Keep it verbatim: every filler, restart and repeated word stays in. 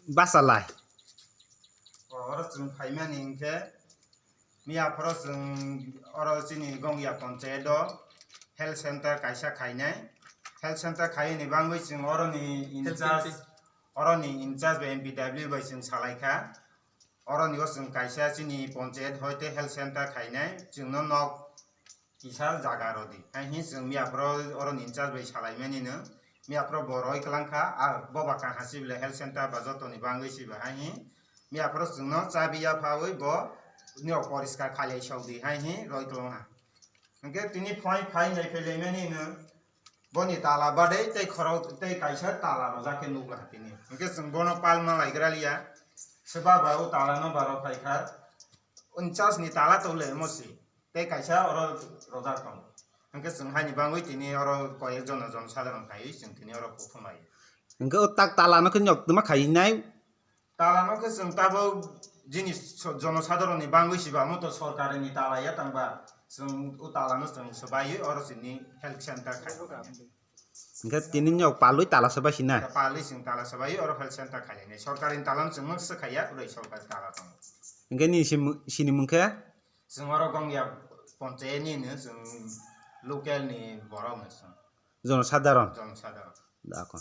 bachalai. O, oro chwng phaimani hinkhe miya phoro chwng oro chini Gongya Panchayat o health center kaisa khainai. Health center khaiyani bangwi chwng oroni in charge, oroni in charge bai M P W bai chwng salaikha. Oroni o chwng kaisa chini panchayat hoite health center khainai, chwngno nok kisa jaga rodi. Hai hi chwng miya phoro oroni in charge bai salaimani no. Miya phoro bo roi kwlangkha, a boba kaha sibile health center ba jotoni bangwi siba. Hai hi miya phoro chwngno chabi yaphawi bo nio poriskar khalai sokdi. Hai hi roi kwlangha. Hwnkhe tini phai phai nai phailaimani no. Boni tala bade tei khorok tei kaisa tala rojak khe nukla tini. Hwnkhe chwng bono palma laigra liya. Swba ba o tala no baro phaikha. Unchas ni tala to le mosi. Tei kaisa oro rojak tongo. Hwnkhe chwng haini bangwi tini oro koyek jono jono sadharon khaiwi chwng tini oro kuphum lai. Hwnkhe o tak tala no khe nyok twma khai nai. Tala no khe chwng tabuk jini so-, jono sadharon ni bangwi siba mo to sorkar ni tala ya tangba chwng o tala no chwng swbaiwi oro chini health center khai. Hwnkhe tini nyok palwi tala swbai sina. Palwi chwng tala swbaiwi oro health center khai nai. Sorkar ni tala no chwng no swkhaiya, oro sorkar tala tongo. Hwnkhe ni sim-, sini mung khe? Chwng oro Gongya Panchayat ni no chwng local ni borok no chwng. Jono sadharon. Jono sadharon. Dakho.